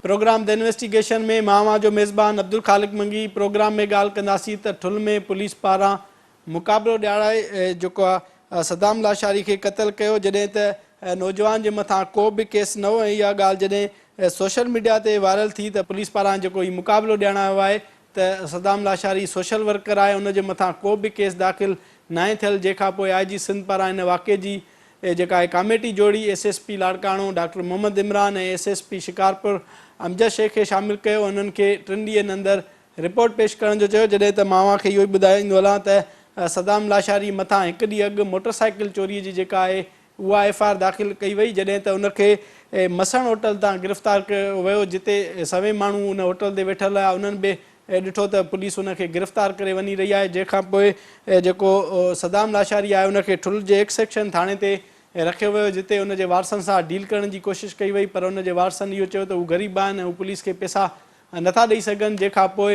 Programme the investigation ۾ مان اوهان جو ميزبان عبدالخالق منگي پروگرام ۾ ڳالهه ڪنداسين ته ٺل ۾ پوليس پاران مقابلو ڏيارائي جيڪو صدام لاشاري کي قتل ڪيو جڏهن ته نوجوان جي مٿان ڪو به ڪيس نه هو ۽ اها ڳالهه جڏهن سوشل ميڊيا تي وائرل ٿي ته پوليس پاران جيڪو هي مقابلو ڏياڻايو آهي ته صدام لاشاري سوشل ورڪر آهي ان جي مٿان ڪو به ڪيس داخل ناهي ٿيل جنهن کان پوء آء جي سنڌ پاران ان واقعي جي جيڪا آهي ڪاميٽي جوڙي S S P Larkana doctor Muhammad Imran ۽ S S P Shikarpur Amjad Shaikh کي شامل ڪيو انهن کي ٽن ڏينهن اندر رپورٽ پيش ڪرڻ جو چيو جڏهن ته مان اوهان کي اهو ئي ٻڌائيندو هلان ته صدام لاشاري مٿان هڪ ڏينهن اڳ موٽر سائيڪل چوري جي جيڪا آهي اها ايف I R داخل ڪئي وئي جڏهن ته ان کي مسڻ هوٽل تان گرفتار ڪيو ويو جتي سوين ماڻهو ان هوٽل تي ويٺل هيا انهن به ڏٺو ته پوليس ان کي گرفتار ڪري وڃي رهي آهي جنهن کان پوء جيڪو صدام لاشاري آهي ان کي ٺل جي ايڪس سيڪشن ٿاڻي تي رکيو ويو جتي ان جي وارثن سان ڊيل ڪرڻ جي ڪوشش ڪئي وئي پر ان جي وارثن اهو چيو ته هو غريب آهن ۽ هو پوليس کي پئسا نٿا ڏئي سگهن جنهن کان پوء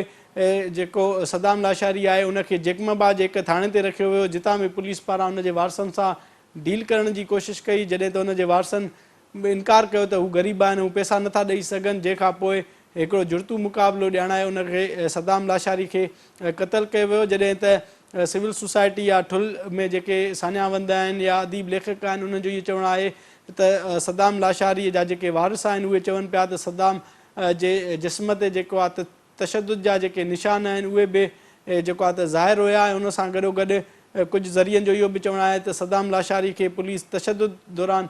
جيڪو صدام لاشاري آهي ان کي جيڪب آباد جي هڪ ٿاڻي تي رکيو ويو جتان به پوليس پاران ان جي وارثن سان ڊيل ڪرڻ جي ڪوشش ڪئي جڏهن ته ان جي وارثن به انڪار ڪيو ته هو غريب آهن هو پئسا نٿا ڏئي سگهن جنهن کان پوء هڪڙو جڙتو مقابلو ڄاڻائي ان کي صدام لاشاري کي قتل ڪيو ويو جڏهن ته سول سوسائٽي يا ٺل ۾ جيڪي ساڃاهه وند آهن يا اديب ليکڪ آهن انهن جو اهو چوڻ آهي ته صدام لاشاري جا جيڪي وارث آهن اهي چون پيا ته صدام جي جسم تي جيڪو آهي ته تشدد جا جيڪي نشان آهن اهي به جيڪو آهي ته ظاهر هيا ۽ ان سان گڏو گڏ ڪجهه ذريعن جو اهو به چوڻ آهي ته صدام لاشاري کي پوليس تشدد دوران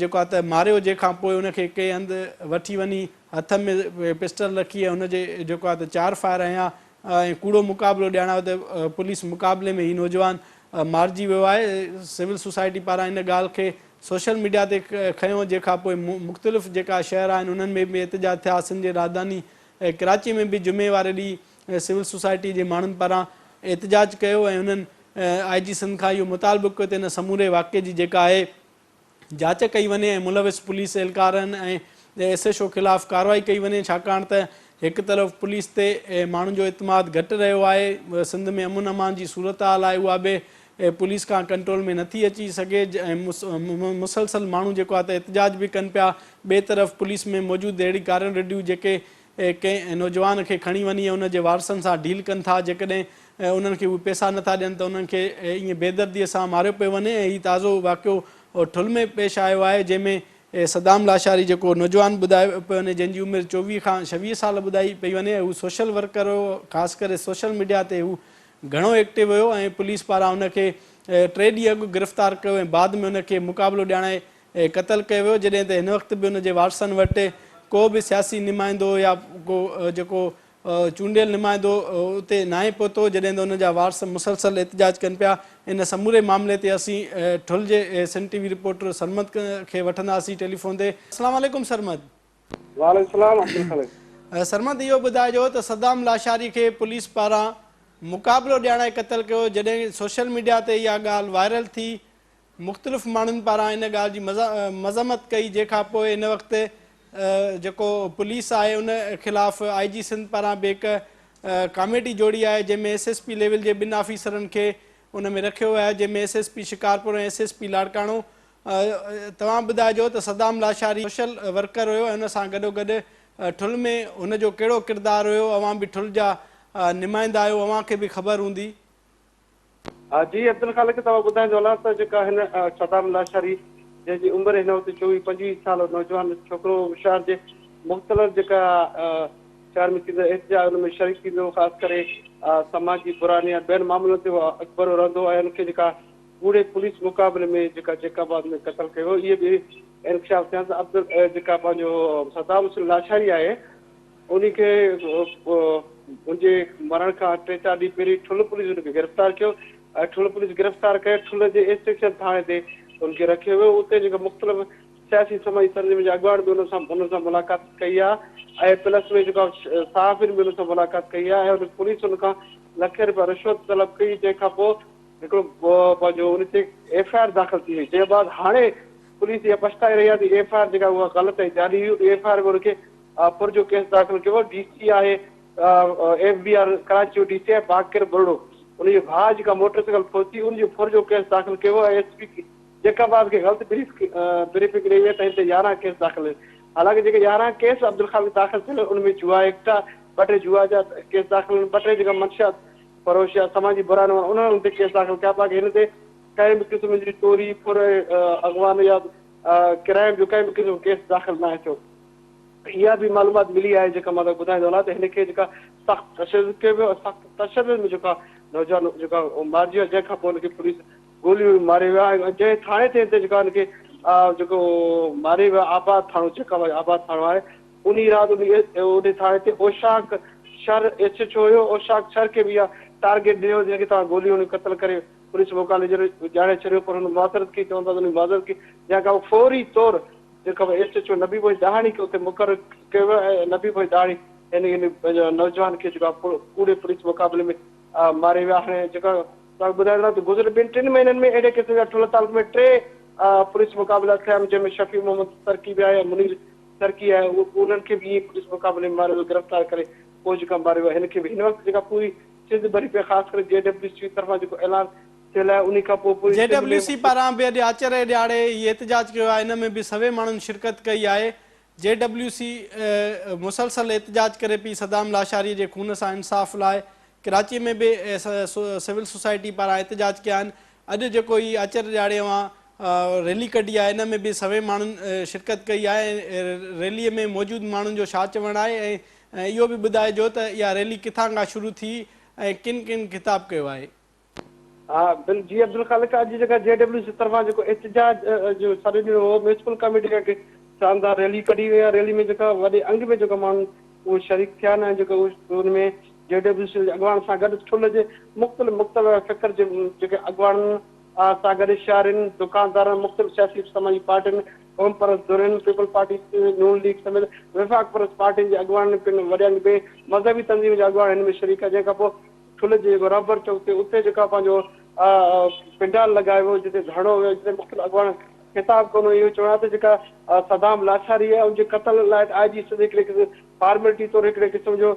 جيڪو آهي ته ماريو جنهن کان پوء ان کي ڪنهن هنڌ وٺي وڃي هٿ ۾ پسٽل رکي ۽ ان جي جيڪو آهي ته چار فائر هنيا ۽ ڪوڙو مقابلو ڏياڻايو ته پوليس مقابلي ۾ هي نوجوان مارجي ويو آهي سول سوسائٽي پاران ان ڳالهه کي سوشل ميڊيا تي کنيو جنهن کان پوء مختلف جيڪا شهر آهن انهن ۾ به احتجاج ٿيا سنڌ جي راڄڌاني ڪراچي ۾ به جمعي واري ڏينهن سول سوسائٽي جي ماڻهن پاران احتجاج ڪيو ۽ انهن آء جي سنڌ کان اهو مطالبو ڪيو ته ان سموري واقعي جي جيڪا آهي جاچ ڪئي وڃي ۽ ملوث پوليس اهلڪارن ۽ ايس ايڇ او خلاف ڪارروائي ڪئي وڃي ڇاڪاڻ ته هڪ طرف پوليس تي ماڻهن جو اعتماد گهٽ رهيو آهي سنڌ ۾ امن امان جي صورتحال آهي اها به پوليس کان ڪنٽرول ۾ نٿي اچي سگهي ۽ مسلسل ماڻهو جيڪو آهي ته احتجاج به ڪن پيا ٻئي طرف پوليس ۾ موجود اهڙي ڪارين رڍيون جيڪي ڪنهن نوجوان کي کڻي وڃي ان جي وارثن سان ڊيل ڪن ٿا جيڪڏهن انهن کي اهي پئسا نٿا ڏين ته انهن کي ائين بيدردي سان ماريو پيو وڃي ۽ هي تازو واقعو ٺل ۾ پيش آيو آهي جنهن ۾ صدام لاشاري جيڪو نوجوان ٻڌايو پيو وڃي جنهن جي عمر 24 کان 26 سال ٻڌائي پئي وڃي ۽ هو سوشل ورڪر هو خاص ڪري سوشل ميڊيا تي هو گهڻو ايڪٽو هيو ۽ پوليس پاران ان کي ٽي ڏينهن اڳ گرفتار ڪيو ۽ بعد ۾ ان کي مقابلو ڏياڻائي قتل ڪيو ويو جڏهن ته هن وقت به ان جي وارثن وٽ ڪو به سياسي نمائندو يا ڪو جيڪو چونڊيل نمائندو اتي ناهي پهتو جڏهن ته ان جا وارث مسلسل احتجاج ڪن پيا ان سموري معاملي تي اسين ٺل جي Sindh T V reporter Sarmad کي وٺنداسين ٽيليفون تي. السلام عليڪم سرمد. وعليڪم السلام عبدالخالق. سرمد اهو ٻڌائجو ته صدام لاشاري کي پوليس پاران مقابلو ڏياڻائي قتل ڪيو جڏهن سوشل ميڊيا تي اها ڳالهه وائرل ٿي مختلف ماڻهن پاران ان ڳالهه جي مذمت ڪئي جنهن کان پوء هن وقت جيڪو پوليس آهي ان خلاف آء جي سنڌ پاران به هڪ ڪاميٽي جوڙي آهي جنهن ۾ ايس ايس پي ليول جي ٻن آفيسرن کي ان ۾ رکيو ويو آهي جنهن ۾ S S P Shikarpur ۽ S S P Larkana توهان ٻڌائجو ته صدام لاشاري سوشل ورڪر هيو ۽ ان سان گڏو گڏ ٺل ۾ هن جو ڪهڙو ڪردار هيو اوهان به ٺل جا نمائندا آهيو اوهان کي به خبر هوندي. جي عبدالخالق توهان ٻڌائيندو هلان ته جيڪا هن صدام لاشاري جنهن جي عمر هن وقت چوويهه پنجويهه سال نوجوان ڇوڪرو شهر جي مختلف جيڪا شهر ۾ ٿيندڙ احتجاج ان ۾ شريڪ ٿيندو هو خاص ڪري سماجي برائين يا ٻين معاملن تي هو اڳڀرو رهندو هو ۽ ان کي جيڪا ڪوڙي پوليس مقابلي ۾ جيڪا جيڪب آباد ۾ قتل ڪيو ويو اهي به انڪشاف ٿيا ته عبدل جيڪا پنهنجو صدام حسين لاشاري آهي انهي کي ان جي مرڻ کان ٽي چار ڏينهن پهرين ٺل پوليس ان کي گرفتار ڪيو ۽ ٺل پوليس گرفتار ڪري ٺل جي اي سيڪشن ٿاڻي تي ان کي رکيو ويو اتي جيڪا مختلف سياسي سماجي تنظيمن جا اڳواڻ به ان سان ان سان ملاقات ڪئي آهي ۽ پلس ۾ جيڪا صحافين به ان سان ملاقات ڪئي آهي ۽ ان پوليس ان کان لکين رپيا رشوت طلب ڪئي جنهن کان پوء هڪڙو پنهنجو ان تي ايف I R داخل ٿي وئي جنهن بعد هاڻي پوليس اها پڇتائي رهي آهي ته ايف I R جيڪا اها غلط ۽ جعلي هئي ايف I R ۾ ان کي ڦر جو ڪيس داخل ڪيو ويو، ڊي سي آهي ايف بي آر ڪراچي جو ڊي سي آهي باقر ٻرڙو ان جي ڀاء جيڪا موٽر سائيڪل پهتي ان جو ڦر جو ڪيس داخل ڪيو ويو ۽ ايس پي جيڪب آباد کي غلط بريفنگ ڏئي وئي ته هن تي 11 ڪيس داخل آهن. حالانڪه جيڪي 11 ڪيس عبدالخالق داخل ٿيل آهن ان ۾ جوا ايڪٽ آهي، ٻه ٽي جوا جا ڪيس داخل آهن، ٻه ٽي جيڪا منشيات فروش يا سماجي براين وارا انهن تي ڪيس داخل ڪيا باقي هن تي ڪنهن به قسم جي چوري، ڦر ۽ اغوان يا ڪرائم جو ڪنهن به قسم جو ڪيس داخل ناهي ٿيو. اها به معلومات ملي آهي جيڪا مان توهان کي ٻڌائيندو هلان ته هن کي جيڪا سخت تشدد ڪيو ويو ۽ سخت تشدد ۾ جيڪا نوجوان جيڪا مارجي ويو جنهن کان پوء هن کي پوليس گوليون هڻي ماري ويا ۽ جنهن ٿاڻي تي هن تي جيڪا هن کي جيڪو ماري ويا آباد ٿاڻو جيڪا آباد ٿاڻو آهي انهي رات انهي ٿاڻي تي اوشاق شر ايس ايڇ او هيو اوشاق شر کي به اها ٽارگيٽ ڏنو جنهن کي توهان گوليون هڻي قتل ڪري پوليس مقابلي جي ڄاڻي ڇڏيو پر هن معذرت ڪئي چون ٿا ته هن معذرت ڪئي جنهن کان پوء فوري طور جيڪو به S H O Nabi Bakhsh Dahani کي اتي مقرر ڪيو ويو ۽ نبي بخش ڏاهاڻي هن نوجوان کي جيڪو آهي ڪوڙي پوليس مقابلي ۾ ماري ويا. هاڻي جيڪا توهان کي ٻڌايان ته گذريل ٻن ٽن مهينن ۾ اهڙي قسم جا ٺلهه تعلقي ۾ ٽي پوليس مقابلا ٿيا آهن جنهن ۾ شفيع محمد سرڪي به آهي ۽ منير سرڪي آهي انهن کي به ائين پوليس مقابلي ۾ ماريو ويو گرفتار ڪري پوء جيڪا ماريو ويو هن کي به هن وقت جيڪا پوري سنڌ ڀري پئي خاص ڪري جي ڊبليو سي طرفان جيڪو اعلان ٿيل آهي انهي کان پوء پوري جي سنڌ ڊبليو ۾ سي پاران به اڄ آچر جي ڏهاڙي هي احتجاج ڪيو آهي ان ۾ به سوين ماڻهن شرڪت ڪئي آهي جي ڊبليو سي مسلسل احتجاج ڪري پئي صدام لاشاري جي خون سان انصاف لاء ڪراچي ۾ به سول سوسائٽي پاران احتجاج ڪيا آهن اڄ جيڪو هي آچر ڏهاڙي اوهان ريلي ڪڍي آهي ان ۾ به سوين ماڻهن شرڪت ڪئي آهي ۽ ريلي ۾ موجود ماڻهن جو ڇا چوڻ آهي ۽ اهو به ٻڌائجو ته اها ريلي ڪٿان کان شروع ٿي ۽ ڪن ڪن خطاب ڪيو آهي. ها بل جي عبدالخالق اڄ جيڪا جي ڊبليو سي طرفان جيڪو احتجاج جو سڏ ڏنو هو ميونسپل ڪميٽي کان هڪ شاندار ريلي ڪڍي وئي آهي ريلي ۾ جيڪا وڏي انگ ۾ جيڪا ماڻهو اهي شريڪ ٿيا آهن ۽ جيڪا ان ۾ جي ڊبليو سي جي اڳواڻن سان گڏ ٺل جي مختلف مختلف فڪر جي جيڪي اڳواڻن سان گڏ شهرين دڪاندارن مختلف سياسي سماجي پارٽين قومپرست ڌرين پيپلز پارٽي نون ليگ سميت وفاق پرست پارٽين جي اڳواڻن پڻ وڏي انگ ۾ مذهبي تنظيم جا اڳواڻ هن ۾ شريڪ ٿيا جنهن کان پوء ٺلهه جي جيڪو رهبر چوڪ تي اتي جيڪا پنهنجو پنڊال لڳايو ويو جتي ڌرڻو ويو جتي مختلف اڳواڻن خطاب ڪندو اهو چوڻ آهي ته جيڪا صدام لاشاري آهي ان جي قتل لاء آء جي سنڌ هڪڙي قسم فارملٽي طور هڪڙي قسم جو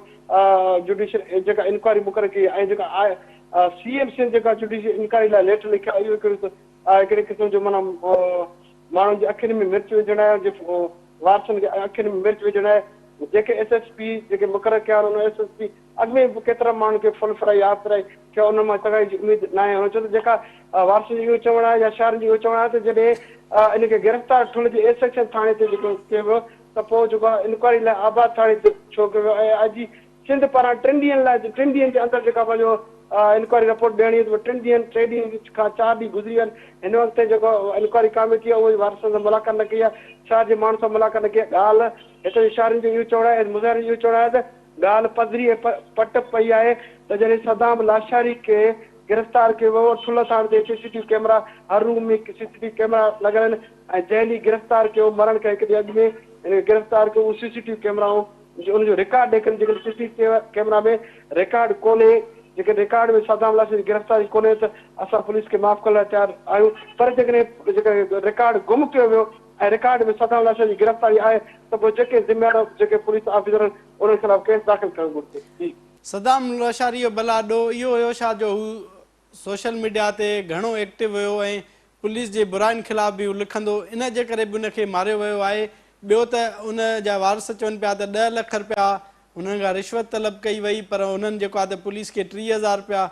جوڊيشل جيڪا انڪوائري مقرر ڪئي آهي ۽ جيڪا آء سي ايم سنڌ جيڪا جوڊيشل انڪوائري لاء ليٽر لکيو آهي اهو هڪڙو هڪڙي قسم جو معنيٰ ماڻهن جي اکين ۾ مرچ وجهڻ آهي جي وارثن کي اکين ۾ مرچ وجهڻ آهي جيڪي ايس ايس پي جيڪي مقرر ڪيا آهن ان ايس ايس پي اڳ ۾ به ڪيترن ماڻهن کي فل فرائي هاف فرائي ٿيو انهن مان چڱائي جي اميد ناهي. هن چيو ته جيڪا وارثن جو اهو چوڻ آهي يا شهرين جو اهو چوڻ آهي ته جڏهن ان کي گرفتار ٺل جي اي سيڪشن ٿاڻي تي جيڪو ڪيو ويو ته پوء جيڪو آهي انڪوائري لاء آباد ٿاڻي تي ڇو ڪيو ويو ۽ آء جي سنڌ پاران ٽن ڏينهن لاء ٽن ڏينهن جي اندر جيڪا پنهنجو انڪوائري رپورٽ ڏيڻي هئي ته ٽن ڏينهن ٽي ڏينهن کان چار ڏينهن گذري ويا آهن هن وقت تائين جيڪو انڪوائري ڪاميٽي آهي اهو وارثن سان ملاقات نه ڪئي آهي شهر جي ماڻهن سان ملاقات نه ڪئي آهي ڳالهه هتي جي شهرين جو اهو چوڻ آهي ۽ مظاهرين جو اهو چوڻ آهي ته ڳالهه پڌري ۽ پٽ پئي آهي ته جڏهن صدام لاشاري کي گرفتار ڪيو ويو ٺلهه ٿاڻي تي سي سي ٽي وي ڪئميرا هر room ۾ C C T V camera لڳل آهن ۽ جنهن ڏينهن گرفتار ڪيو مرڻ کان هڪ ڏينهن اڳ ۾ هن کي گرفتار ڪيو اهو سي سي ٽي وي ڪئميرائون ان جو رڪارڊ ڏيکارين جيڪڏهن سي سي ٽي وي ڪئميرا ۾ رڪارڊ ڪونهي جيڪڏهن رڪارڊ ۾ صدام لاشاري جي گرفتاري ڪونهي ته اسان پوليس کي معاف ڪرڻ لاء تيار آهيون پر جيڪڏهن جيڪڏهن رڪارڊ گم ڪيو ويو ۽ رڪارڊ ۾ صدام لاشاري جي گرفتاري آهي ته پوء جيڪي ذميوار جيڪي پوليس آفيسر آهن انهن خلاف ڪيس داخل ڪرڻ گهرجي. جي. صدام لاشاري جو ڀلا ڏوهه اهو هيو ڇا جو هو سوشل ميڊيا تي گهڻو ايڪٽو هيو ۽ پوليس جي براين خلاف به هو لکندو ان جي ڪري به ان کي ماريو ويو آهي ٻيو ته ان جا وارث چون پيا ته ڏهه لک رپيا هنن کان رشوت طلب ڪئي وئي پر هنن جيڪو آهي ته پوليس کي 30,000 رپيا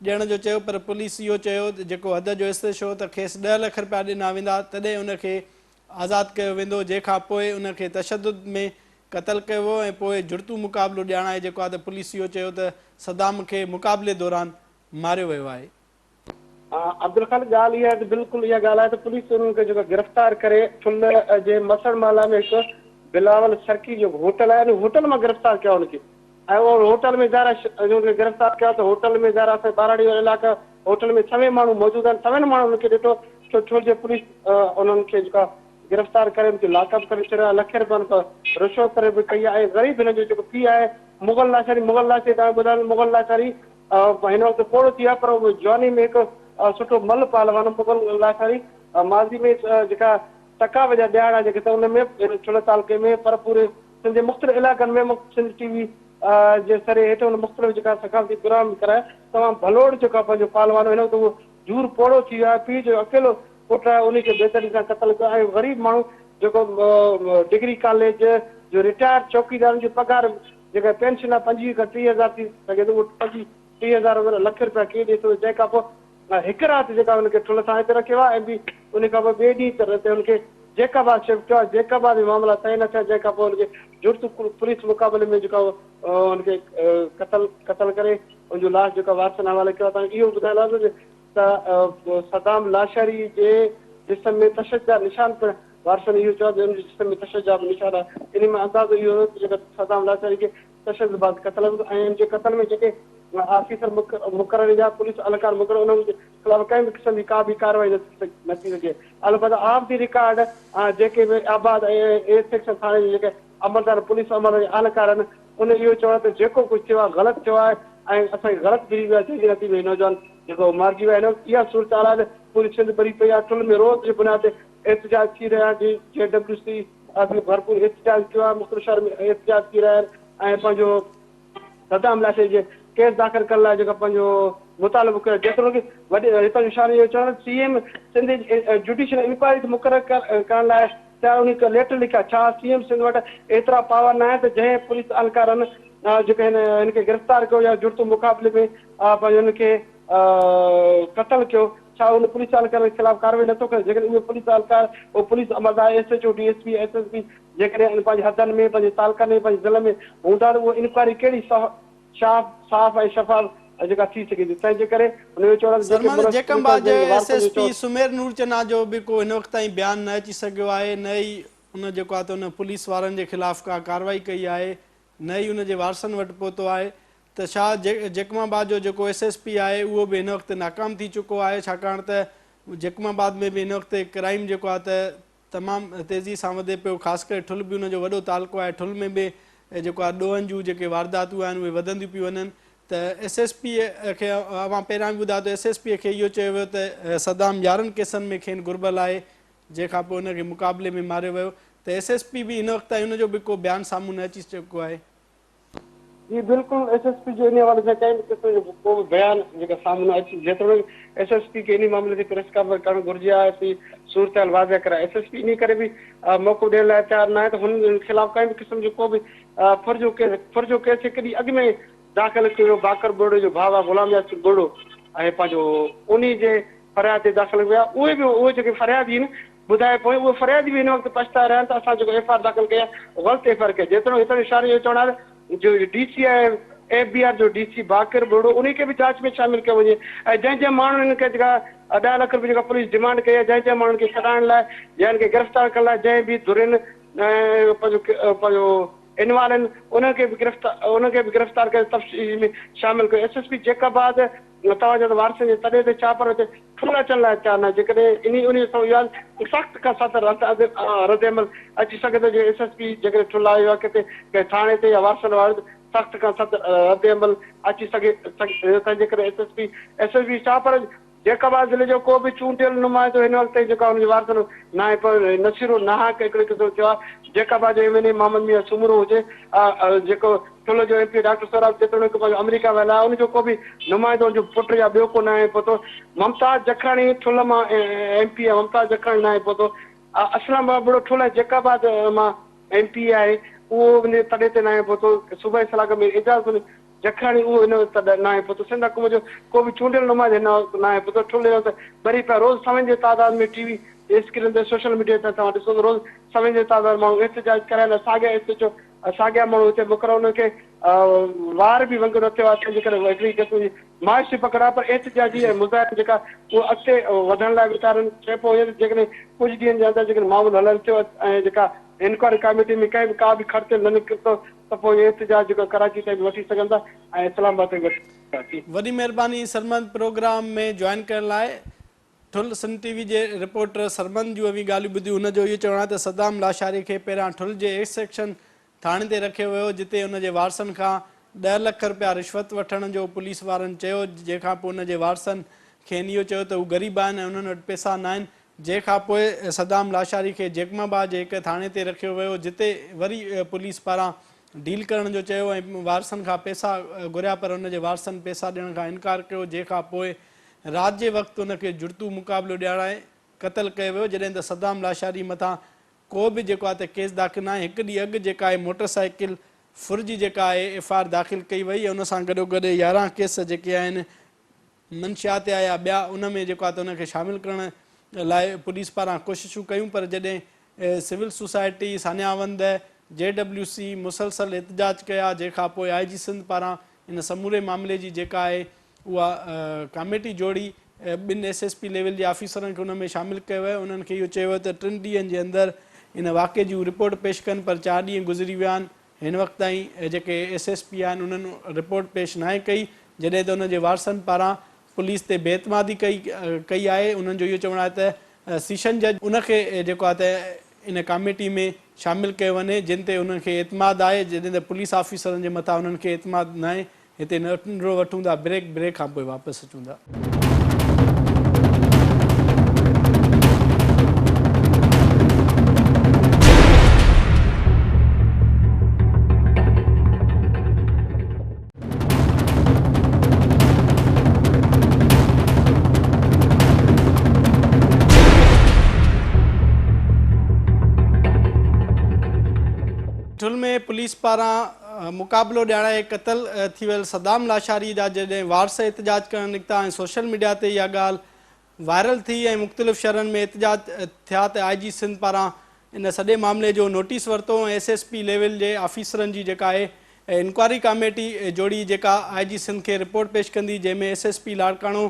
ڏيڻ جو چيو پر پوليس اهو چيو ته جيڪو حد جو ايس ايڇ او ته کيس ڏهه لک رپيا ڏنا ويندا تڏهن ان کي آزاد ڪيو ويندو جنهن کان پوء ان کي تشدد ۾ قتل ڪيو ويو ۽ پوء جڙتو مقابلو ڄاڻائي جيڪو آهي ته پوليس اهو چيو ته صدام کي مقابلي دوران ماريو ويو آهي. عبدالخالق ڳالهه اها آهي ته بلڪل اها ڳالهه آهي ته پوليس انهن کي جيڪو گرفتار ڪري ٺل جي مسڻ محلا ۾ هڪ بلاول سرڪي جو هوٽل آهي ان هوٽل مان گرفتار ڪيو ان کي ۽ اهو هوٽل ۾ ظاهر آهي ان کي گرفتار ڪيو ته هوٽل ۾ ظاهر آهي اسان جي ٻهراڙي وارا علائقا هوٽل ۾ سوين ماڻهو موجود آهن سوين ماڻهن ان کي ڏٺو ڇو ڇو جي پوليس انهن کي جيڪا گرفتار ڪري ان کي لاڪ اپ ڪري ڇڏيو آهي لکين رپين کان رشوت ڪري به ڪئي آهي ۽ غريب هن جو جيڪو پيء آهي مغل لاشاري مغل لاشاري توهان کي ٻڌايان مغل لاشاري هن وقت پوڙهو ٿي ويو آهي پر اهو جواني ۾ هڪ سٺو مل پهلوان هو مغل لاشاري ماضي ۾ جيڪا تڪاوي جا ڏهاڙا جيڪي ته ان ۾ ٺل تعلقي ۾ پر پوري سنڌ جي مختلف علائقن ۾ سنڌ ٽي وي جي سري هيٺ هن مختلف جيڪا ثقافتي پروگرام به ڪرايا. تمام ڀلوڙ جيڪو آهي پنهنجو پهلوان هن وقت اهو جھور پوڙهو ٿي ويو آهي. پيء جو اڪيلو پٽ آهي انهي کي بيدردي سان قتل ڪيو ۽ غريب ماڻهو جيڪو ڊگري ڪاليج جو رٽائرڊ چوڪيدارن جي پگهار جيڪا پينشن آهي 25 کان 30 هزار ٿي سگهي ٿو اهو 25 30 هزار لک رپيا ڪير ڏئي ٿو جنهن کان پوء هڪ رات جيڪا هن کي ٺلهه ٿاڻي تي رکيو آهي ۽ ٻي ان کان پوء ٻئي ڏينهن تي هن کي جيڪب آباد شفٽ ڪيو آهي جيڪب آباد ۾ معاملا طئي نه ٿيا جنهن کان پوء هن کي جڙتو پوليس مقابلي ۾ جيڪا هن کي قتل قتل ڪري ان جو لاش جيڪا وارثن حوالي ڪيو آهي تان اهو ٻڌايل آهي ته صدام لاشاري جي جسم ۾ تشدد جا نشان پڻ وارثن اهو چيو آهي ته ان جي جسم ۾ تشدد جا به نشان آهن انهي مان اندازو اهو ٿيو ته جيڪا صدام لاشاري کي تشدد بعد قتل ڪيو ۽ ان جي قتل ۾ جيڪي آفيسر مقرر يا پوليس اهلڪار مقرر انهن جي خلاف ڪنهن به قسم جي ڪا به ڪارروائي نه ٿي سگهي البته آف the record جيڪي به آباد ۽ اي سيڪشن ٿاڻي جي جيڪي عملدار پوليس عملي جا اهلڪار آهن ان اهو چيو آهي ته جيڪو ڪجهه ٿيو آهي غلط ٿيو آهي ۽ اسان کي غلط بريف آهي جنهن جي نتيجي ۾ هي نوجوان جيڪو مارجي ويو آهي هن وقت اها صورتحال آهي ته پوري سنڌ ٻري پئي آهي ٺل ۾ روز جي بنياد تي احتجاج ٿي رهيا آهن جي ڊبليو سي به ڀرپور احتجاج ڪيو آهي مختلف شهرن ۾ احتجاج ٿي رهيا آهن ۽ پنهنجو صدام لاشاري جي ڪيس داخل ڪرڻ لاء جيڪا پنهنجو مطالبو ڪيو جيتوڻيڪ وڏي هتان جو شهر اهو چوڻ C M Sindh judicial inquiry مقرر ڪرڻ لاء تيار انهي کي ليٽر لکيا ڇا سي ايم سنڌ وٽ ايترا پاور ناهي ته جنهن پوليس اهلڪارن جيڪي هن هن کي گرفتار ڪيو يا جڙتو مقابلي ۾ پنهنجو هن کي قتل ڪيو ڇا ان پوليس اهلڪارن خلاف ڪارروائي نٿو ڪري جيڪڏهن اهي پوليس اهلڪار اهو پوليس عملدار S H O D S P S S P جيڪڏهن پنهنجي حدن ۾ پنهنجي تعلقن ۾ پنهنجي ضلعن ۾ هوندا ته اهو انڪوائري ڪهڙي شاف صاف ۽ شفاف جيڪا ٿي سگهي ٿي تنهن جي ڪري هن اهو چوڻ آهي ته جيڪي سرمد ملوث جيڪب پوليس آباد جي جن ايس وارثن ايس جو پي چوڻ سمير نور چنا جو به ڪو هن وقت تائين بيان نه اچي سگهيو آهي نه ئي ان جيڪو آهي ته ان پوليس وارن جي خلاف ڪا ڪارروائي ڪئي آهي نه ئي ان جي وارثن وٽ پهتو آهي ته ڇا جيڪب آباد جو جيڪو ايس ايس پي آهي اهو به هن وقت ناڪام ٿي چڪو آهي ڇاڪاڻ ته جيڪب آباد ۾ به هن وقت ڪرائيم جيڪو آهي ته تمام تيزي سان وڌي پيو خاص ڪري ٺل به ان جو وڏو تعلقو آهي ٺل ۾ به جيڪو آهي ڏوهن جون جيڪي وارداتون آهن اهي وڌنديون پيون وڃن ته ايس ايس پي کي اوهان پهريان به ٻڌايو ته ايس ايس پي کي اهو چيو ويو ته صدام 11 ڪيسن ۾ کين گهربل آهي جنهن کان پوء ان کي مقابلي ۾ ماريو ويو ته ايس ايس پي به هن وقت تائين ان جو به ڪو بيان سامهون نه اچي چڪو آهي. جي بلڪل ايس ايس پي جو انهي حوالي سان ڪنهن به قسم جو ڪو به بيان جيڪا سامهون نه اچي جيتوڻيڪ ايس ايس پي کي انهي معاملي تي پريس ڪانفرنس ڪرڻ گهرجي ها ۽ صورتحال واضح ڪرائي ايس ايس پي انهي ڪري به موقعو ڏيڻ لاء تيار ناهي ته هن خلاف ڪنهن به قسم جو ڪو به ڦر جو ڪيس ڦر جو ڪيس هڪ ڏينهن اڳ ۾ داخل ڪيو ويو باقر ٻرڙو جو ڀاء آهي غلام ياسين ٻرڙو ۽ پنهنجو انهي جي فرياد تي داخل ڪيو ويو اهي به اهي جيڪي فريادي آهن ٻڌائي پوء اهي فريادي به هن وقت پڇتائي رهيا آهن ته اسان جيڪو ايف I R داخل ڪئي آهي غلط ايف I R ڪئي جيتوڻيڪ هتان جو شهرين جو چوڻ آهي ته جو ڊي سي آهي ايف بي آر جو ڊي سي باقر ٻرڙو انهي کي به جاچ ۾ شامل ڪيو وڃي ۽ جنهن جنهن ماڻهن هن کي جيڪا 10 لک روپيه جيڪا پوليس ڊمانڊ ڪئي آهي جنهن جنهن ماڻهن کي ڇڏائڻ لاء يا هن کي گرفتار ڪرڻ لاء جنهن به ڌرين پنهنجو پنهنجو انوالو آهن انهن کي به گرفتار انهن کي به گرفتار ڪري تفتيش ۾ شامل ڪيو ايس ايس پي جيڪب آباد توهان چئو ته وارثن جي تڏي تي ڇا پر اتي ٺل اچڻ لاء تيار ناهي جيڪڏهن انهي انهي سان اها سخت کان سخت رد رد عمل اچي سگهي ٿو جي ايس ايس پي جيڪڏهن ٺل آيو يا ڪٿي ڪنهن ٿاڻي تي يا وارثن وارد سخت کان سخت رد عمل اچي سگهي تنهن جي ڪري S S P S S P ڇا پر جيڪب آباد ضلعي جو ڪو به چونڊيل نمائندو هن وقت تائين جيڪو آهي ان جي وارثن ناهي پر نصيرو ناحق هڪڙي قسم ٿيو آهي جيڪب آباد جو ايم اين اي محمد ميان سومرو هجي جيڪو ٺل جو ايم پي ڊاڪٽر سهراب جيتوڻيڪ پنهنجو آمريڪا ويل آهي ان جو ڪو به نمائندو ان جو پٽ يا ٻيو ڪو ناهي پهتو ممتاز جکراڻي ٺل مان ايم پي آهي ممتاز جکراڻي ناهي پهتو اسلم ابڙو ٺل ۽ جيڪب آباد مان ايم پي آهي اهو ان تڏي تي ناهي پهتو صوبائي صلاحڪار مير اعجاز جکراڻي اهو هن وقت تڏ ناهي پهتو. سنڌ حڪومت جو ڪو به چونڊيل نمائندو هن وقت ناهي پهتو. ٺل هن وقت ٻري پيا. روز سوين جي تعداد ۾ ٽي وي جي اسڪرين تي سوشل ميڊيا تي توهان ڏسو ته روز سوين جي تعداد ماڻهو احتجاج ڪري رهيا آهن. ساڳيا ايس ايڇ او ساڳيا ماڻهو هتي مقرر انهن کي وار به ونگ نه ٿيو آهي تنهن جي ڪري هڪڙي قسم جي مايوسي پکڙ آهي پر احتجاجي ۽ مظاهرا جيڪا اهي اڳتي وڌڻ لاء به تيار آهن. چئبو هجي ته جيڪڏهن ڪجهه ڏينهن جي اندر جيڪڏهن معاملو حل نه ٿيو ۽ جيڪا انڪوائري ڪاميٽي ۾ ڪنهن به ڪا به کڙتيل نه نڪتو ته پوء اهي احتجاج جيڪو ڪراچي تائين به وٺي سگهن ٿا ۽ اسلام آباد تائين به وٺي سگهن ٿا. وڏي مهرباني سرمد پروگرام ۾ جوائن ڪرڻ لاء. ٺل سنڌ ٽي وي جي رپورٽر سرمد جون اوهين ڳالهيون ٻڌيون هن جو اهو چوڻ آهي ته صدام لاشاري کي پهريان ٺل جي ايڪس سيڪشن ٿاڻي تي رکيو ويو جتي ان جي وارثن کان 10 لک رپيا رشوت وٺڻ جو پوليس وارن چيو جنهن کان پوء ان جي وارثن کين اهو چيو ته هو غريب آهن ۽ انهن وٽ پئسا ناهن جنهن کان پوء صدام لاشاري کي جيڪب آباد جي هڪ ٿاڻي تي رکيو ويو جتي وري پوليس پاران ڊيل ڪرڻ جو چيو ۽ وارثن کان پئسا گهريا پر ان جي وارثن پئسا ڏيڻ کان انڪار ڪيو جنهن کان پوء رات جي وقت ان کي جڙتو مقابلو ڏيارائي قتل ڪيو ويو جڏهن ته صدام لاشاري مٿان ڪو به جيڪو آهي ته ڪيس داخل ناهي هڪ ڏينهن اڳ جيڪا آهي موٽر سائيڪل ڦر جي جيڪا آهي ايف I R داخل ڪئي وئي ان سان گڏوگڏ 11 ڪيس جيڪي آهن منشيات يا ٻيا ان ۾ جيڪو آهي ته ان کي شامل ڪرڻ لاء پوليس پاران ڪوششون ڪيون پر جڏهن سول سوسائٽي سانياوند جي ڊبليو سي مسلسل احتجاج ڪيا جنهن کان پوء آء جي سنڌ پاران ان سموري معاملي جي جيڪا آهي اها ڪاميٽي جوڙي ٻن ايس ايس پي ليول جي آفيسرن کي ان ۾ شامل ڪيو ويو انهن کي اهو چيو ويو ته ٽن ڏينهن جي اندر ان واقعي جي هو رپورٽ پيش ڪن پر چار ڏينهن گذري ويا آهن هن وقت تائين جيڪي ايس ايس پي آهن انهن رپورٽ پيش ناهي ڪئي جڏهن ته ان جي وارثن پاران پوليس تي بي اعتمادي ڪئي ڪئي آهي انهن جو اهو چوڻ آهي ته سيشن جج ان کي جيڪو آهي ته ان ڪاميٽي ۾ شامل ڪيو وڃي جن تي انهن کي اعتماد آهي جڏهن ته پوليس آفيسرن جي مٿان انهن کي اعتماد ناهي هتي ننڍڙو وٺون ٿا بريڪ بريڪ کان پوء واپس اچون ٿا. ٺل ۾ پوليس پاران مقابلو ڏيارائي قتل ٿي ويل صدام لاشاري جا جڏهن وارث احتجاج ڪرڻ نڪتا ۽ سوشل ميڊيا تي اها ڳالهه وائرل ٿي ۽ مختلف شهرن ۾ احتجاج ٿيا ته آء جي سنڌ پاران ان سڄي معاملي جو نوٽيس ورتو ۽ ايس ايس پي ليول جي آفيسرن جي جيڪا آهي انڪوائري ڪاميٽي جوڙي جيڪا آء جي سنڌ کي رپورٽ پيش ڪندي جنهن ۾ S S P Larkana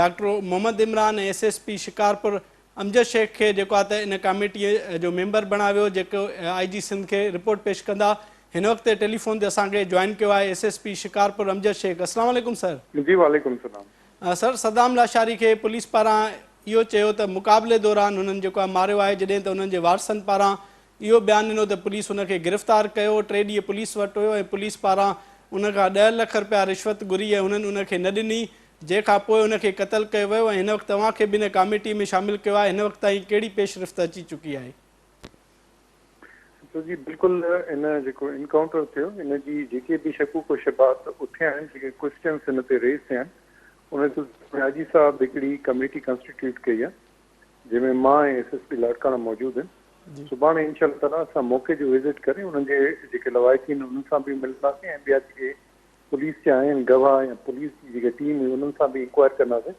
doctor Muhammad Imran ۽ S S P Shikarpur Amjad Shaikh کي جيڪو آهي ته ان ڪاميٽي جو ميمبر بڻايو ويو جيڪو آء جي سنڌ کي رپورٽ پيش ڪندا هن وقت ٽيليفون تي اسان کي جوائن ڪيو آهي S S P Shikarpur Amjad Shaikh السلام عليڪم سر. جي وعليڪم السلام. سر صدام لاشاري کي پوليس پاران اهو چيو ته مقابلي دوران هنن جيڪو آهي ماريو آهي جڏهن ته انهن جي وارثن پاران اهو بيان ڏنو ته پوليس هن کي گرفتار ڪيو ٽي ڏينهن پوليس وٽ هيو ۽ پوليس پاران ان کان 10 لک رپيا رشوت گهري ۽ هنن ان کي نه ڏني جنهن کان پوء ان کي قتل ڪيو ويو ۽ هن وقت اوهان کي به ان ڪاميٽي ۾ شامل ڪيو آهي، هن وقت تائين ڪهڙي پيش رفت اچي چڪي آهي؟ سو جي بلڪل ان جيڪو انڪائونٽر ٿيو ان جي جيڪي به شڪوڪ و شبهات اٿيا آهن جيڪي ڪوئسچنس ان تي ريز ٿيا آهن ان سلسلي ۾ حاجي صاحب هڪڙي ڪميٽي ڪانسٽيٽيوٽ ڪئي آهي جنهن ۾ مان ۽ ايس ايس پي لاڙڪاڻا موجود آهن سڀاڻي انشاء الله تعالي اسان موقعي جو وزٽ ڪري انهن جي جيڪي لواحقين انهن سان به ملنداسين ۽ ٻيا جيڪي پوليس جا آهن گواهه يا پوليس جي جيڪا ٽيم هئي انهن سان به انڪوائر ڪنداسين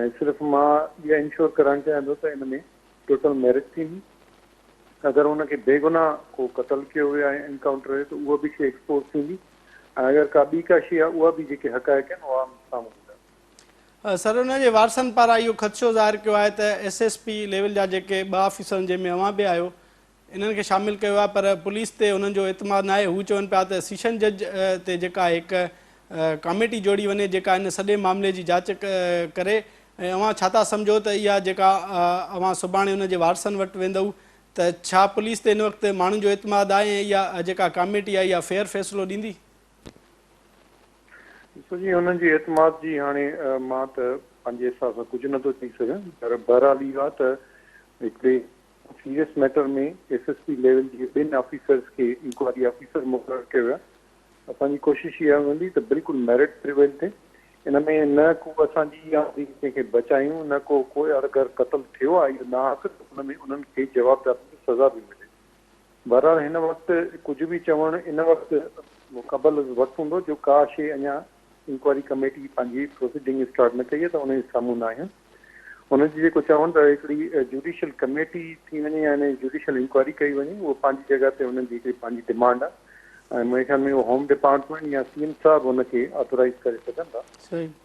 ۽ صرف مان اها انشور ڪرائڻ چاهيان ٿو ته ان ۾ ٽوٽل ميرٽ ٿيندي اگر ان کي بيگناهه ڪو قتل ڪيو ويو آهي انڪائونٽر ته اها به شي ايڪسپوز ٿيندي ۽ اگر ڪا ٻي ڪا شي آهي اها به جيڪي حقائق آهن اها سامهون ايندا. سر ان جي وارثن پاران اهو خدشو ظاهر ڪيو آهي ته ايس ايس پي ليول جا جيڪي ٻه آفيسر آهن جنهن ۾ اوهان به آهيو انهن کي شامل ڪيو آهي پر پوليس تي انهن جو اعتماد ناهي هو چون پيا ته سيشن جج تي جيڪا هڪ ڪاميٽي جوڙي وڃي جيڪا ان سڄي معاملي جي جاچ ڪري ۽ اوهان ڇا ٿا سمجهو ته اها جيڪا اوهان سڀاڻي ان جي وارثن وٽ ويندؤ ته ڇا پوليس تي هن وقت ماڻهن جو اعتماد آهي ۽ اها جيڪا ڪاميٽي آهي اها فيئر فيصلو ڏيندي؟ ڏسو جي انهن جي اعتماد جي هاڻي مان ته پنهنجي حساب سان ڪجهه نٿو چئي سگهان پر بهرحال اهو آهي ته هڪڙي serious matter ۾ S S P level جي ٻن آفيسرز کي انڪوائري آفيسر مقرر ڪيو ويو آهي. اسان جي ڪوشش اها هوندي ته بلڪل ميرٽ پريويل ٿئي. ان ۾ نه ڪو اسان جي اها هوندي ڪنهن کي بچايون نه ڪو ڪو اگر قتل ٿيو آهي اهو ناحق ته ان ۾ انهن کي جوابدارن کي سزا به ملي. بهرحال هن وقت ڪجهه به چوڻ ان وقت قبل از وقت هوندو جو ڪا شيء اڃا انڪوائري ڪميٽي پنهنجي پروسيڊنگ اسٽارٽ نه ڪئي آهي ته ان جي سامهون نه آهيون. هن جي جيڪو چوڻ ته هڪڙي جوڊيشل ڪميٽي ٿي وڃي يا ان جوڊيشل انڪوائري ڪئي وڃي اهو پنهنجي جڳهه تي انهن جي هڪڙي پنهنجي ڊمانڊ آهي ۽ منهنجي خيال ۾ اهو هوم ڊپارٽمينٽ يا سي ايم صاحب ان کي آٿورائيز ڪري سگهن ٿا.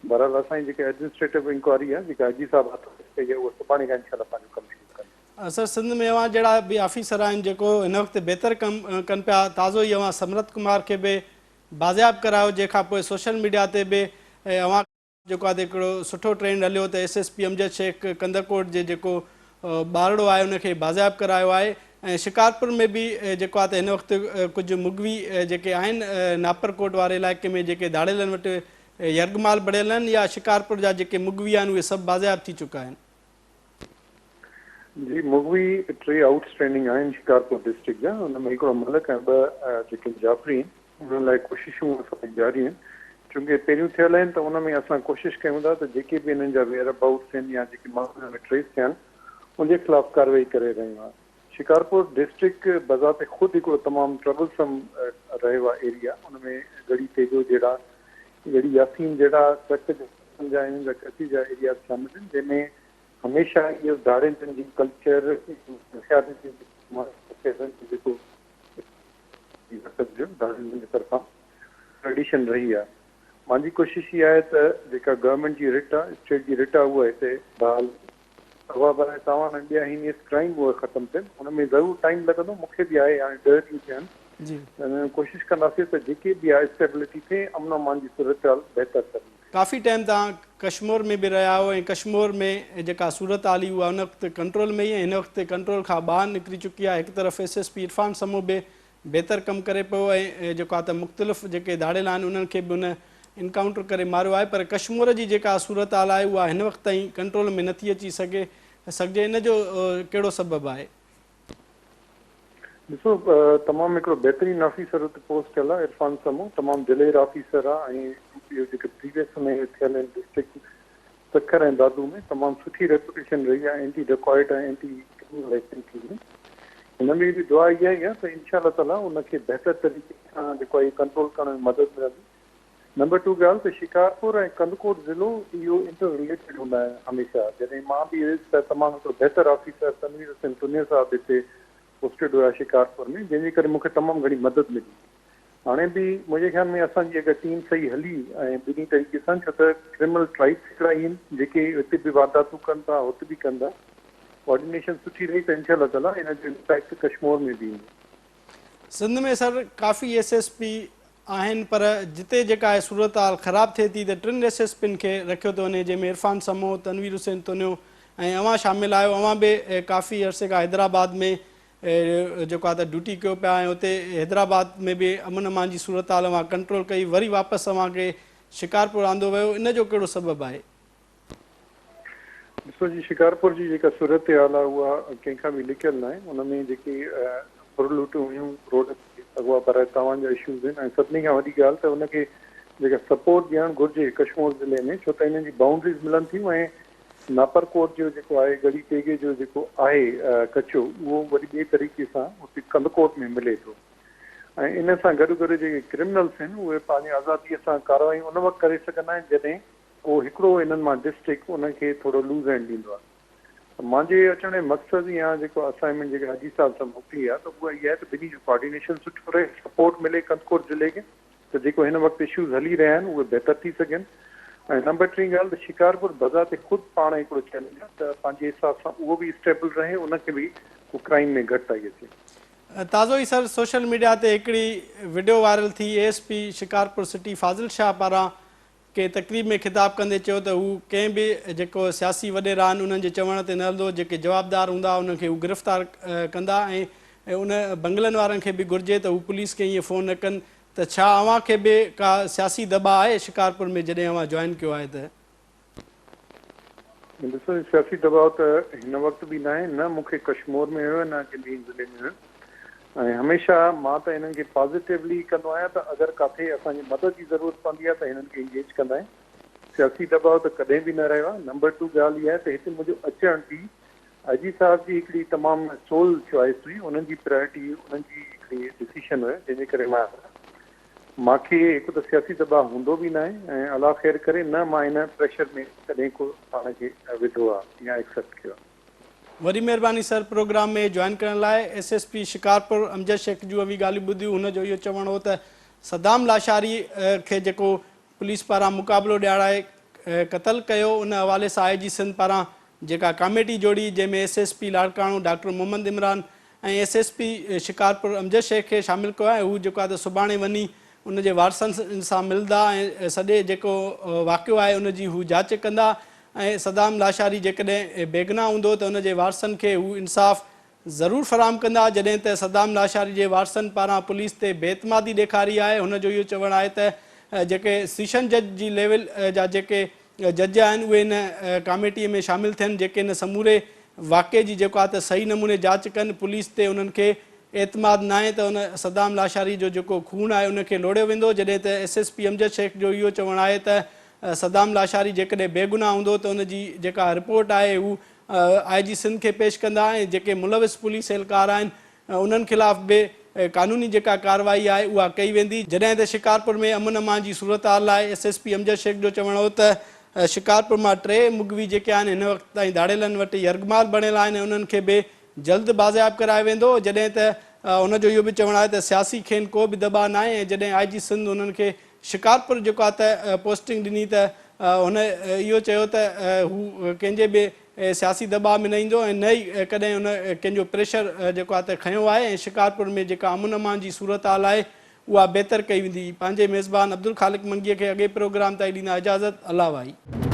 بهرحال اسان جي جيڪا ايڊمنسٽريٽو انڪوائري آهي جيڪا آء جي صاحب آٿورائيز ڪئي آهي اهو سڀاڻي کان انشاء الله پنهنجو ڪم شروع ڪندي. سر سنڌ ۾ اوهان جهڙا به آفيسر آهن جيڪو هن وقت بهتر ڪم ڪن پيا تازو ئي اوهان سمرت ڪمار کي به بازياب ڪرايو جنهن کان پوء سوشل ميڊيا تي به اوهان جيڪو آهي هڪڙو سٺو ٽرينڊ هليو ته S S P Amjad Shaikh Kandhkot جي جيڪو ٻارڙو آهي ان کي بازياب ڪرايو آهي ۽ شڪارپور ۾ به جيڪو آهي ته هن وقت ڪجهه مغوي جيڪي آهن ناپرڪوٽ واري علائقي ۾ جيڪي ڌاڙيلن وٽ يرغمال بڻيل آهن يا شڪارپور جا جيڪي مغوي آهن اهي سڀ بازياب ٿي چڪا آهن. جي مغوي ٽي آئوٽ اسٽينڊنگ آهن شڪارپور ڊسٽرڪٽ جا ان ۾ هڪڙو ملڪ ۽ ٻه جيڪي جعفري آهن انهن لاء ڪوششون اسان جون جاري آهن چونڪه پهريون ٿيل آهن ته ان ۾ اسان ڪوشش ڪيون ٿا ته جيڪي به انهن جا ويئر ابائوٽس آهن يا جيڪي ماڻهو ان ۾ ٽريس ٿيا آهن ان جي خلاف ڪارروائي ڪري رهيون آهيون. شڪارپور ڊسٽرڪٽ بذات خود هڪڙو تمام ٽربلسم رهيو آهي ايريا، ان ۾ ڳڙهي تيجو جهڙا، ڳڙهي ياسين جهڙا چڪ جا ۽ انهن جا ڪچي جا ايرياز شامل آهن، جنهن ۾ هميشه اهو ڌاڙيلن جي ڪلچر ۽ هٿيارن جي جيڪو جو ڌاڙيلن جي طرفان ٽريڊيشن رهي آهي. مانجي ڪوشش اها آهي ته جيڪا گورنمينٽ جي رٽ آهي، اسٽيٽ جي رٽ آهي اها هتي بحال اغوا براء تاوان ۽ ٻيا هينيس ڪرائيم اهي ختم ٿين ان ۾ ضرور ٽائيم لڳندو مون کي به آهي هاڻي ڏهه ڏينهن ٿيا آهن ته ان ۾ ڪوشش ڪنداسين ته جيڪي به آهي اسٽيبلٽي ٿئي امن امان جي صورتحال بهتر ترين ٿئي. ڪافي ٽائيم توهان ڪشمور ۾ به رهيا آهيو ۽ ڪشمور ۾ جيڪا صورتحال هئي اها ان وقت ڪنٽرول ۾ هئي ۽ هن وقت ڪنٽرول کان ٻاهر نڪري چڪي آهي هڪ طرف S S P Irfan Samoon به بهتر ڪم ڪري پيو ۽ جيڪو آهي ته مختلف جيڪي ڌاڙيل آهن انهن کي به ان انڪائونٽر ڪري ماريو آهي پر ڪشمور جي جيڪا صورتحال آهي اها هن وقت تائين ڪنٽرول ۾ نٿي اچي سگهي سگهجي ان جو ڪهڙو سبب آهي؟ ڏسو تمام هڪڙو بهترين آفيسر اتي پوسٽ ٿيل آهي عرفان سمون تمام دلير آفيسر آهي ۽ ٻيو جيڪي پريويس ۾ ٿيل آهن ڊسٽرڪٽ سکر ۽ دادو ۾ تمام سٺي ريپوٽيشن رهي آهي اينٽي ڊڪوائٽ ۽ اينٽي ڪرمنل ايڪٽيوٽيز ۾ هن ۾ به دعا اها ئي آهي ته انشاء الله تعالي ان کي بهتر طريقي سان جيڪو آهي ڪنٽرول ڪرڻ ۾ مدد ملندي نمبر ٽو ڳالهه ته شڪارپور ۽ ڪنڌڪوٽ ضلعو اهو انٽر رليٽيڊ هوندا آهن هميشه جڏهن مان به هيس ته تمام هڪڙو بهتر آفيسر تنوير حسين تنيو صاحب هتي پوسٽيڊ هيا شڪارپور ۾ جنهن جي ڪري مون کي تمام گهڻي مدد ملي هاڻي به منهنجي خيال ۾ اسان جي اگر ٽيم صحيح هلي ۽ ٻنهي طريقي سان ڇو ته ڪرمنل ٽرائبس هڪڙا ئي آهن جيڪي هتي به وارداتون ڪن ٿا هت به ڪن ٿا ڪوآرڊينيشن سٺي رهي ته انشاء الله تعالي ان جو امپيڪٽ ڪشمور ۾ به ايندو. سنڌ ۾ سر ڪافي ايس ايس پي آهن پر جتي جيڪا آهي صورتحال خراب ٿئي ٿي ته ٽن ايس ايس پين کي رکيو ٿو وڃي جنهن ۾ عرفان سمون، تنوير حسين تنيو ۽ اوهان شامل آهيو اوهان به ڪافي عرصي کان حيدرآباد ۾ جيڪو آهي ته ڊيوٽي ڪيو پيا ۽ اتي حيدرآباد ۾ به امن امان جي صورتحال اوهان ڪنٽرول ڪئي وري واپس اوهان کي شڪارپور آندو ويو ان جو ڪهڙو سبب آهي؟ ڏسو جي شڪارپور جي جيڪا صورتحال آهي اها ڪنهن کان به لڪيل ناهي ان ۾ جيڪي ڦر لوٽون هيون روڊ تي اغوا براء تاوان جا اشوز آهن ۽ سڀني کان وڏي ڳالهه ته ان کي جيڪا سپورٽ ڏيڻ گهرجي ڪشمور ضلعي ۾ ڇو ته انهن جي بائونڊريز ملن ٿيون ۽ ناپرڪوٽ جو جيڪو آهي ڳڙهي تيغي جو جيڪو آهي ڪچو اهو وري ٻئي طريقي سان اتي ڪنڌڪوٽ ۾ ملي ٿو ۽ ان سان گڏ گڏ جيڪي ڪرمنلس آهن اهي پنهنجي آزادي سان ڪارروائيون ان وقت ڪري سگهندا آهن جڏهن ڪو هڪڙو انهن مان ڊسٽرڪٽ انهن کي ٿورو لوز هينڊ ڏيندو آهي ته مانجي اچڻ جو مقصد يا جيڪو اسائنمينٽ جيڪا حاجي صاحب سان موڪلي آهي ته اها اها آهي ته ٻنهي جو ڪوآرڊينيشن سٺو رهي سپورٽ ملي ڪنڌڪوٽ ضلعي کي ته جيڪو هن وقت اشوز هلي رهيا آهن اهي بهتر ٿي سگهن ۽ نمبر ٽين ڳالهه ته شڪارپور بذات خود پاڻ هڪڙو چئلينج آهي ته پنهنجي حساب سان اهو به اسٽيبل رهي ان کي به ڪو ڪرائيم ۾ گهٽتائي اچي. تازو ئي سر سوشل ميڊيا تي هڪڙي وڊيو وائرل ٿي A S P Shikarpur city Fazil Shah پاران ڪنهن تقريب ۾ خطاب ڪندي چيو ته هو ڪنهن به جيڪو سياسي وڏيرا آهن انهن جي چوڻ تي نه هلندو جيڪي جوابدار هوندا انهن کي هو گرفتار ڪندا ۽ ان بنگلن وارن کي به گهرجي ته هو پوليس کي ائين فون نه ڪن ته ڇا اوهان کي به ڪا سياسي دٻاء آهي شڪارپور ۾ جڏهن اوهان جوائن ڪيو آهي ته؟ ڏسو سياسي دٻاء ته هن وقت به ناهي نه مون کي ڪشمور ۾ هيو نه ڪنهن ٻئي ضلعي ۾ هيو ۽ هميشه مان ته هنن کي پازيٽولي ڪندو آهيان ته اگر ڪاٿي اسان جي مدد جي ضرورت پوندي آهي ته هنن کي انگيج ڪندا آهيون سياسي دٻاء ته ڪڏهن به نه رهيو آهي نمبر ٽو ڳالهه اها آهي ته هتي منهنجو اچڻ ڊي I جي صاحب جي هڪڙي تمام سول چوائس هئي انهن جي پرائرٽي انهن جي هڪڙي ڊسيشن هيو جنهن جي ڪري مان مان کي هڪ ته سياسي دٻاء هوندو به ناهي ۽ الله خير ڪري نه مان ان پريشر ۾ ڪڏهن ڪو پاڻ کي وڌو آهي يا ايڪسيپٽ ڪيو آهي. وڏي مهرباني سر پروگرام ۾ جوائن ڪرڻ لاء S S P Shikarpur Amjad Shaikh جون اوهين ڳالهيون ٻڌيون هن جو اهو چوڻ هو ته صدام لاشاري کي جيڪو پوليس پاران مقابلو ڏيارائي قتل ڪيو ان حوالي سان آء جي سنڌ پاران جيڪا ڪاميٽي جوڙي جنهن ۾ S S P Larkana doctor Muhammad Imran ۽ S S P Shikarpur Amjad Shaikh کي شامل ڪيو آهي ۽ هو جيڪو آهي ته سڀاڻي وڃي ان جي وارثن سان ملندا ۽ سڄي جيڪو واقعو آهي ان جي هو جاچ ڪندا ۽ صدام لاشاري جيڪڏهن بيگناهه هوندو ته ان جي وارثن کي هو انصاف ضرور فراهم ڪندا جڏهن ته صدام لاشاري جي وارثن پاران پوليس تي بي اعتمادي ڏيکاري آهي هن جو اهو چوڻ آهي ته جيڪي سيشن جج جي ليول جا جيڪي جج آهن اهي ان ڪاميٽي ۾ شامل ٿين جيڪي ان سموري واقعي جي جيڪو آهي ته صحيح نموني جاچ ڪن پوليس تي انهن کي اعتماد ناهي ته ان صدام لاشاري جو جيڪو خون آهي ان کي لوڙيو ويندو جڏهن ته S S P Amjad Shaikh جو اهو چوڻ آهي ته صدام لاشاري جيڪڏهن بيگناهه هوندو ته ان جي جيڪا رپورٽ آهي هو آء جي سنڌ کي پيش ڪندا ۽ جيڪي ملوث پوليس اهلڪار آهن انهن خلاف به قانوني جيڪا ڪارروائي آهي اها ڪئي ويندي. جڏهن ته شڪارپور ۾ امن امان جي صورتحال لاء S S P Amjad Shaikh جو چوڻ هو ته شڪارپور مان ٽي مغوي جيڪي آهن هن وقت تائين ڌاڙيلن وٽ يرغمال بڻيل آهن ۽ انهن کي به جلد بازياب ڪرايو ويندو جڏهن ته هن جو اهو به چوڻ آهي ته سياسي کين ڪو به دٻاء ناهي ۽ جڏهن آء جي سنڌ انهن کي شڪارپور جيڪو آهي ته پوسٽنگ ڏني ته هن اهو چيو ته هو ڪنهن جي به سياسي دٻاء ۾ نه ايندو ۽ نه ئي ڪڏهن هن ڪنهن جو پريشر جيڪو آهي ته کنيو آهي ۽ شڪارپور ۾ جيڪا امن امان جي صورتحال آهي اها بهتر ڪئي ويندي. پنهنجي ميزبان عبدالخالق منگيء کي اڳئين پروگرام تائين ڏيندا اجازت. الله واهي.